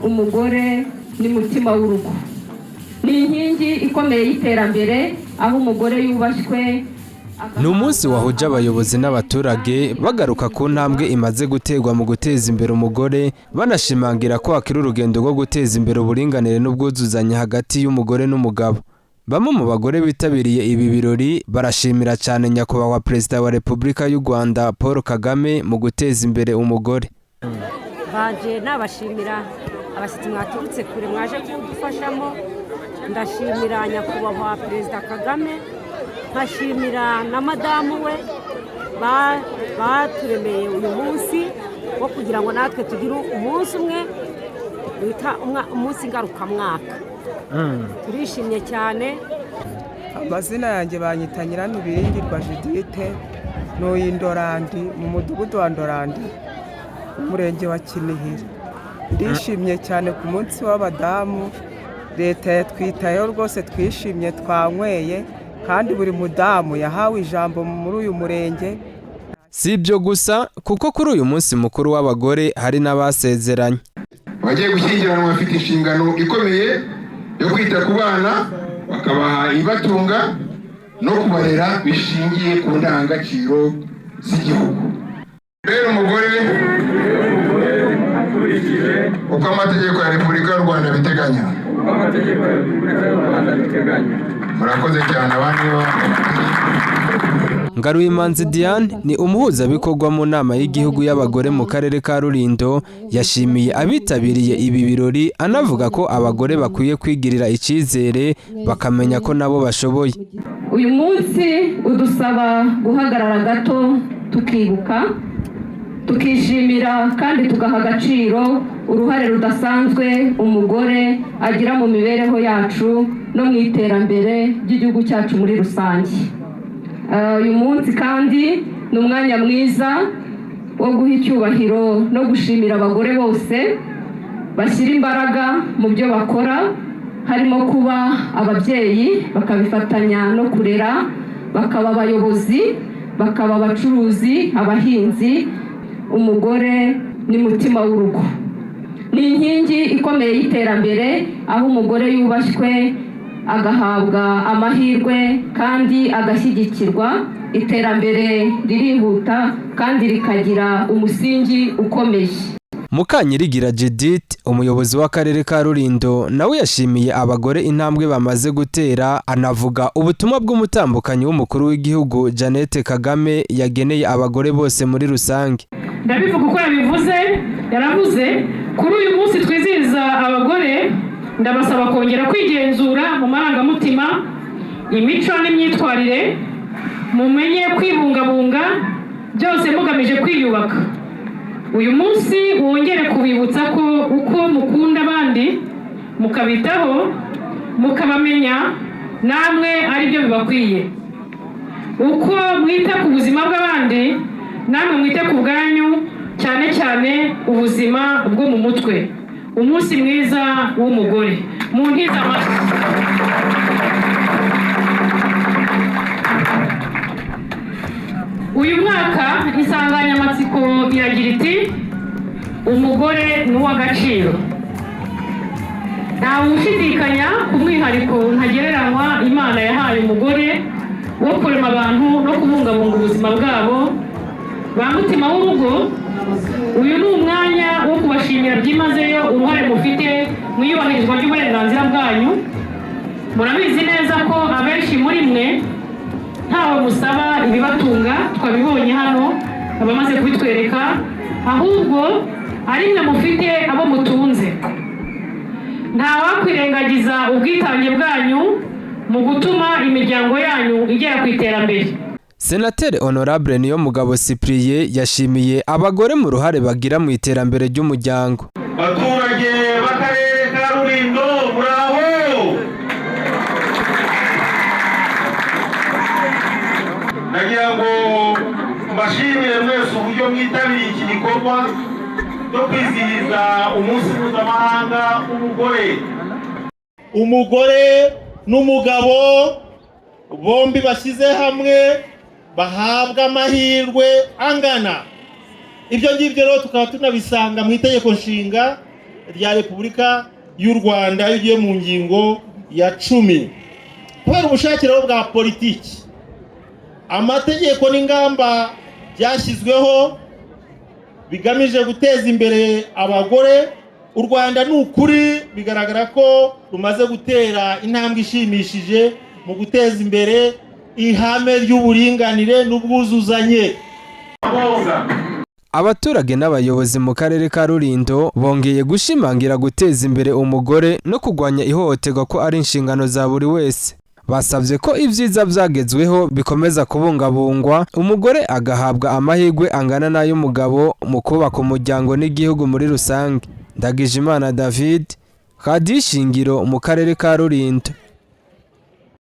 Umugore ni mutima w'urugo, ni inkingi ikomeye y'iterambere, aho umugore yubashywe. Ni umunsi wahuje abayobozi n'abaturage, bagaruka ku ntambwe imaze guterwa mu guteza imbere umugore, banashimangira ko hakiri urugendo rwo guteza imbere uburinganire n'ubwuzuzanye hagati y'umugore n'umugabo. Bamwe mu bagore bitabiriye ibi birori barashimira cyane Nyakubahwa Perezida wa Repubulika y'u Rwanda Paul Kagame mu guteza imbere umugore. Baje nabashimira, abashyitsi mwaturutse kure mwaje kudufashamo. Ndashimira Nyakubahwa Perezida Kagame, nkashimira na madamu we baturemeye uyu munsi wo kugira ngo natwe tugire umunsi umwe wita umunsi ngarukamwaka. Turishimye cyane. Amazina yanjye banyita Nyiranubiringirwa Judite, ntuye Indorandi, mu mudugudu wa Ndorandi, umurenge wa Kinihira. Ndishimye cyane ku munsi w'abadamu. Leta yatwitayeho rwose, twishimye, twanyweye, kandi buri mudamu yahawe ijambo muri uyu murenge. Si ibyo gusa, kuko kuri uyu munsi mukuru w'abagore hari n'abasezeranye. Abagiye gushyingiranwa bafite inshingano ikomeye yo kwita ku bana, bakabaha ibibatunga no kubarera bishingiye ku ndangagaciro z'igihugu. Rero umugore, uko amategeko ya Repubulika y'u Rwanda abiteganya. Murakoze cyane, abandi bo. Ngaruyimanzi Diane ni umuhuzabikorwa mu nama y'igihugu y'abagore mu karere ka Rulindo. Yashimiye abitabiriye ibi birori, anavuga ko abagore bakwiye kwigirira icyizere, bakamenya ko nabo bashoboye. Uyu munsi udusaba guhagarara gato, tukibuka, tukishimira kandi tugaha agaciro uruhare rudasanzwe umugore agira mu mibereho yacu no mu iterambere ry'igihugu cyacu muri rusange. Uyu munsi kandi ni umwanya mwiza wo guha icyubahiro no gushimira abagore bose bashyira imbaraga mu byo bakora, harimo kuba ababyeyi bakabifatanya no kurera, bakaba abayobozi, bakaba abacuruzi, abahinzi. Umugore ni mutima w'urugo, ni inkingi ikomeye y'iterambere, aho umugore yubashywe, agahabwa amahirwe kandi agashyigikirwa, iterambere ririhuta kandi rikagira umusingi ukomeye. Mukanyirigira Judith, umuyobozi w'akarere ka Rulindo, nawe yashimiye abagore intambwe bamaze gutera, anavuga ubutumwa bw'umutambukanyi w'umukuru w'igihugu Jeannette Kagame yageneye abagore bose muri rusange. Ndabivuga uko yabivuze. Yaravuze: "Kuri uyu munsi twizihiza abagore, ndabasaba kongera kwigenzura mu marangamutima, imico n'imyitwarire, mumenye kwibungabunga, byose mugamije kwiyubaka. Uyu munsi wongere kubibutsa ko uko mukunda abandi, mukabitaho, mukabamenya, namwe aribyo bibakwiye. Uko mwita ku buzima bw'abandi, namwe mwite ku bwanyu, cyane cyane ubuzima bwo mu mutwe." Umunsi mwiza w'umugore. Mu ntiza amashyi. Uyu mwaka insanganyamatsiko iragira iti: "Umugore ni uw'agaciro." Ntawe ushidikanya ku mwihariko ntagereranywa Imana yahaye umugore wo kurema abantu no kubungabunga ubuzima bwabo. Ba mutima w'urugo, uyu ni umwanya wo kubashimira byimazeyo uruhare mufite mu iyubahirizwa ry'uburenganzira bwanyu. Murabizi neza ko abenshi muri mwe ntawe musaba ibibatunga, twabibonye hano abamaze kubitwereka, ahubwo ari mwe mufite abo mutunze. Ntawakwirengagiza ubwitange bwanyu mu gutuma imiryango yanyu igera ku iterambere. Senateri Honorable Niyomugabo Cyprien yashimiye abagore mu ruhare bagira mu iterambere ry'umuryango. Baturage b'akarere ka Rulindo, muraho? Nagira ngo mbashimire mwese uburyo mwitabiriye iki gikorwa cyo kwizihiza umunsi mpuzamahanga w'umugore. Umugore n'umugabo bombi bashyize hamwe bahabwa amahirwe angana. Ibyo ngibyo rero tukaba tunabisanga mu itegeko nshinga rya Repubulika y'u Rwanda, iyo ugiye mu ngingo ya 10. Kubera ubushake rero bwa politiki, amategeko n'ingamba byashyizweho bigamije guteza imbere abagore, u Rwanda ni ukuri bigaragara ko rumaze gutera intambwe ishimishije mu guteza imbere ihame ry'uburinganire n'ubwuzuzanye. Abaturage n'abayobozi mu karere ka Rulindo bongeye gushimangira guteza imbere umugore no kurwanya ihohoterwa ko ari inshingano za buri wese. Basabye ko ibyiza byagezweho bikomeza kubungabungwa, umugore agahabwa amahirwe angana n'ay'umugabo mu kubaka umuryango n'igihugu muri rusange. Ndagijimana David, Radiyo Ishingiro mu karere ka Rulindo.